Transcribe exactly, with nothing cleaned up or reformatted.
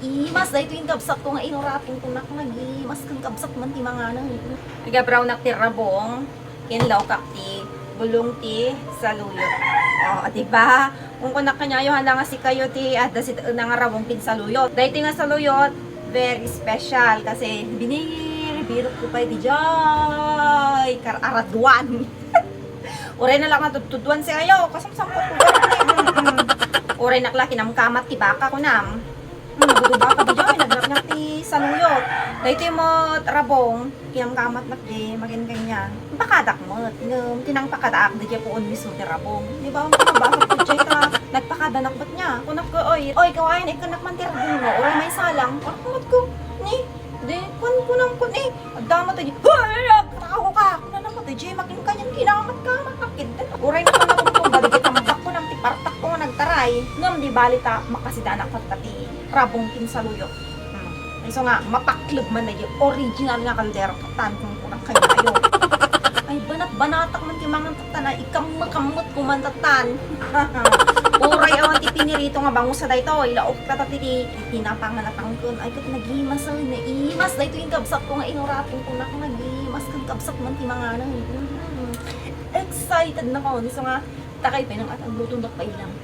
Imas daytoy ing kabsatko nga inuratko, kunak nga imas ken kabsat man ti manganen. Agabraw nak ti rabong, kinlawkak ti bulong ti saluyot. O, di ba? Kung kunak kaniayo, haan nga sikayo ti adda sitaenna nga rabong ken saluyot. Daytoy nga saluyot, very special kasi biniribirok ko pay diay kar-araduan. Uray na la nga tudtuduan sikayo, kasamsampot ko gayam. Mm-mm. Uray nak la kinamkamat ti baka, kunam. Hmm, naguduba ka diay, nagnapnap ti saluyot. Daytoy met rabong, kinamkamat nak diay, makin kanian. Impakadak met, ngem ti nangpakadaak, diay puon mismo ti rabong. Di ba, ang kabasag ko diay ta, nagpakadanak met nia. Kunak ko, "Oy, oy, kawayan, ikkanak man ti rabong mo, uray maysa lang." Kunak met ko, ni, di, kun, kunam ko, ni, adda met diay, "Hoy, nagpatao ka!" Kunana met diay, makin kanian, kinamkamat, makin. Uray na kunam ko, bali, tambak ko nang ti partak ko nga nagtaray. Ngem di bali ta, makasidanak met ti rabong ken saluyot. Hmm. Isu nga, mapakleb man diay original nga kaldero, tan kung kunak kaniayo. Ay, banat-banatak man ti mangan tattan, ay, ikammekammet ko man tattan. Uray awan ti pinirito nga bangus a daytoy, ilaok ta ti, ti, ti napangan a tangken. Ay, ket nagimas, ay, naimas daytoy ing kabsatko nga inuratko, kunak nga nagimas, ken kabsat man ti manganen. Mhm. Excited na ko, isu nga, takay pay nang atagluto, dakpay lang.